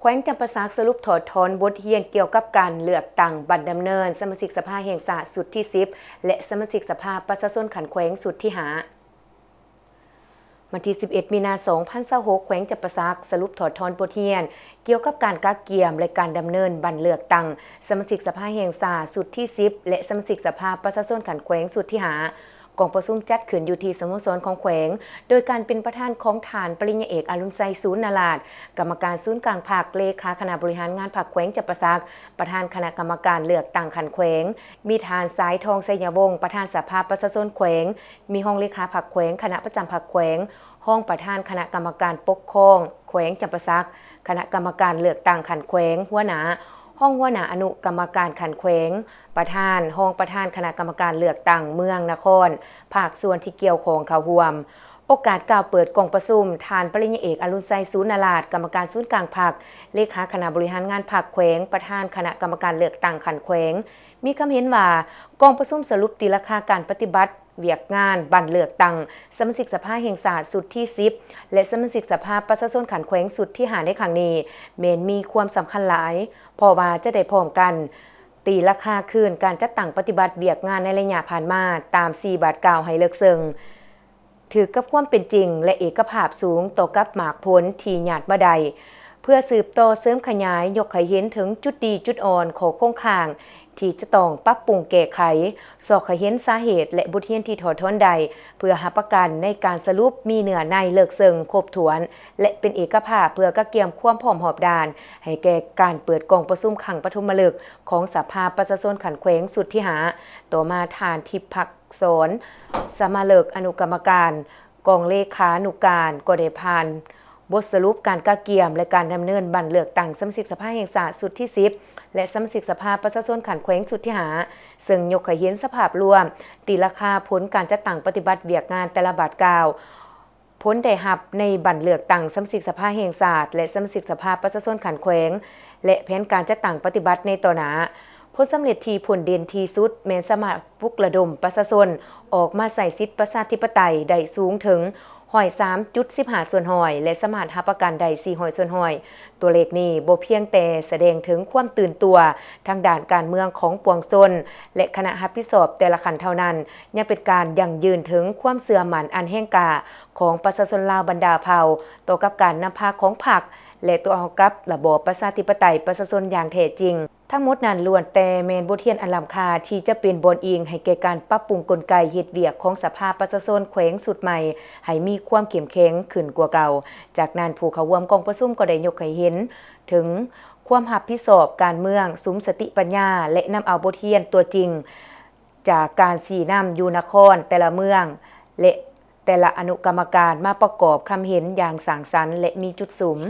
ແຂວງຈຳປາສັກສະຫຼຸບຖອດຖອນບົດຮຽນກ່ຽວກັບການເລືອກຕັ້ງບັ້ນດຳເນີນສະມາຊິກສະພາແຫ່ງຊາດຊຸດທີສິບ ແລະ ສະມາຊິກສະພາປະຊາຊົນຂັ້ນແຂວງຊຸດທີຫ້າ. ວັນທີສິບເອັດ ມີນາ ສອງພັນຊາວຫົກ ແຂວງຈຳປາສັກສະຫຼຸບຖອດຖອນບົດຮຽນກ່ຽວກັບການກະກຽມ ແລະ ການດຳເນີນບັ້ນເລືອກຕັ້ງສະມາຊິກສະພາແຫ່ງຊາດຊຸດທີສິບ ແລະ ສະມາຊິກສະພາປະຊາຊົນຂັ້ນແຂວງຊຸດທີຫ້າ. ກອງປະຊຸມຈັດຂຶ້ນຢູ່ທີ່ສະໂມສອນຂອງແຂວງ ໂດຍການເປັນປະທານຂອງທ່ານປະລິນຍາເອກ ອະລຸນໄຊ ສູນນາລາດ ກຳມະການສູນກາງພັກ, ເລຂາຄະນະບໍລິຫານງານພັກແຂວງຈຳປາສັກ, ປະທານຄະນະກຳມະການເລືອກຕັ້ງຂັ້ນແຂວງ, ມີທ່ານ ສາຍທອງ ໄຊຍະວົງ ປະທານສະພາປະຊາຊົນແຂວງ, ມີຮອງເລຂາພັກແຂວງ, ຄະນະປະຈຳພັກແຂວງ, ຮອງປະທານຄະນະກຳມະການປົກຄອງແຂວງຈຳປາສັກ, ຄະນະກຳມະການເລືອກຕັ້ງຂັ້ນແຂວງ, ຫົວໜ້າ, ຮອງຫົວໜ້າອະນຸກຳມະການຂັ້ນແຂວງ, ປະທານ, ຮອງປະທານຄະນະກຳມະການເລືອກຕັ້ງເມືອງ, ນະຄອນ, ພາກສ່ວນທີ່ກ່ຽວຂ້ອງເຂົ້າຮ່ວມ. ໂອກາດກ່າວເປີດກອງປະຊຸມ, ທ່ານປະລິນຍາເອກ ອະລຸນໄຊ ສູນນາລາດ ກຳມະການສູນກາງພັກ, ເລຂາຄະນະບໍລິຫານງານພັກແຂວງ, ປະທານຄະນະກຳມະການເລືອກຕັ້ງຂັ້ນແຂວງ, ມີຄຳເຫັນວ່າ ກອງປະຊຸມສະຫຼຸບຕີລາຄາການປະຕິບັດວຽກງານບັ້ນເລືອກຕັ້ງສະມາຊິກສະພາແຫ່ງຊາດຊຸດທີສິບ ແລະ ສະມາຊິກສະພາປະຊາຊົນຂັ້ນແຂວງຊຸດທີຫ້າໃນຄັ້ງນີ້ ແມ່ນມີຄວາມສຳຄັນຫຼາຍ, ເພາະວ່າຈະໄດ້ພ້ອມກັນ ຕີລາຄາຄືນການຈັດຕັ້ງປະຕິບັດວຽກງານໃນໄລຍະຜ່ານມາຕາມສີ່ບາດກ້າວໃຫ້ເລິກເຊິ່ງ, ຖືກກັບຄວາມເປັນຈິງ ແລະ ເອກະພາບສູງຕໍ່ກັບໝາກຜົນທີ່ຍາດມາໄດ້, ເພື່ອສືບຕໍ່ເສີມຂະຫຍາຍ, ຍົກໃຫ້ເຫັນເຖິງຈຸດດີຈຸດອ່ອນ, ຂໍ້ຄົງຄ້າງທີ່ຈະຕ້ອງປັບປຸງແກ້ໄຂ, ຊອກໃຫ້ເຫັນສາເຫດ ແລະ ບົດຮຽນທີ່ຖອດຖອນໄດ້, ເພື່ອຮັບປະກັນໃນການສະຫຼຸບມີເນື້ອໃນເລິກເຊິ່ງຄົບຖ້ວນ ແລະ ເປັນເອກະພາບ ເພື່ອກະກຽມຄວາມພ້ອມຮອບດ້ານ ໃຫ້ແກ່ການເປີດກອງປະຊຸມຄັ້ງປະຖົມມະລຶກຂອງສະພາປະຊາຊົນຂັ້ນແຂວງຊຸດທີຫ້າ. ຕໍ່ມາທ່ານ ທິບພັກສອນ ສະມາເລິກ ອະນຸກຳມະການ ກອງເລຂານຸການ ກໍໄດ້ຜ່ານບົດສະຫຼຸບການກະກຽມ ແລະ ການດຳເນີນບັ້ນເລືອກຕັ້ງສະມາຊິກສະພາແຫ່ງຊາດຊຸດທີສິບ ແລະ ສະມາຊິກສະພາປະຊາຊົນຂັ້ນແຂວງຊຸດທີຫ້າ ເຊິ່ງຍົກໃຫ້ເຫັນສະພາບລວມ, ຕີລາຄາຜົນການຈັດຕັ້ງປະຕິບັດວຽກງານແຕ່ລະບາດກ້າວ, ຜົນໄດ້ຮັບໃນບັ້ນເລືອກຕັ້ງສະມາຊິກສະພາແຫ່ງຊາດ ແລະ ສະມາຊິກສະພາປະຊາຊົນຂັ້ນແຂວງ ແລະ ແຜນການຈັດຕັ້ງປະຕິບັດໃນຕໍ່ໜ້າ. ຜົນສຳເລັດທີ່ພົ້ນເດັ່ນທີ່ສຸດແມ່ນສາມາດປຸກລະດົມປະຊາຊົນອອກມາໃຊ້ສິດປະຊາທິປະໄຕໄດ້ສູງເຖິງຮ້ອຍສາມຈຸດສິບຫ້າສ່ວນຮ້ອຍ ແລະ ສາມາດຮັບປະກັນໄດ້ສີ່ຮ້ອຍສ່ວນຮ້ອຍ. ຕົວເລກນີ້ບໍ່ພຽງແຕ່ສະແດງເຖິງຄວາມຕື່ນຕົວທາງດ້ານການເມືອງຂອງປວງຊົນ ແລະ ຄະນະຮັບຜິດຊອບແຕ່ລະຂັ້ນເທົ່ານັ້ນ, ຍັງເປັນການຢັ້ງຢືນເຖິງຄວາມເຊື່ອໝັ້ນອັນແຮງກ້າຂອງປະຊາຊົນລາວບັນດາເຜົ່າ ຕໍ່ກັບການນຳພາຂອງພັກ ແລະ ຕໍ່ກັບລະບອບປະຊາທິປະໄຕປະຊາຊົນຢ່າງແທ້ຈິງ. ທັງໝົດນັ້ນລ້ວນແຕ່ແມ່ນບົດຮຽນອັນລ້ຳຄ່າທີ່ຈະເປັນບ່ອນອີງໃຫ້ແກ່ການປັບປຸງກົນໄກເຮັດວຽກຂອງສະພາປະຊາຊົນແຂວງຊຸດໃໝ່ໃຫ້ມີຄວາມເຂັ້ມແຂງຂຶ້ນກວ່າເກົ່າ. ຈາກນັ້ນ, ຜູ້ເຂົ້າຮ່ວມກອງປະຊຸມກໍໄດ້ຍົກໃຫ້ເຫັນເຖິງຄວາມຮັບຜິດຊອບການເມືອງ, ສຸມສະຕິປັນຍາ ແລະ ນຳເອົາບົດຮຽນຕົວຈິງຈາກການຊີ້ນຳຢູ່ນະຄອນແຕ່ລະເມືອງ ແລະ ແຕ່ລະອະນຸກຳມະການມາປະກອບຄຳເຫັນຢ່າງສ້າງສັນ ແລະ ມີຈຸດສຸມ.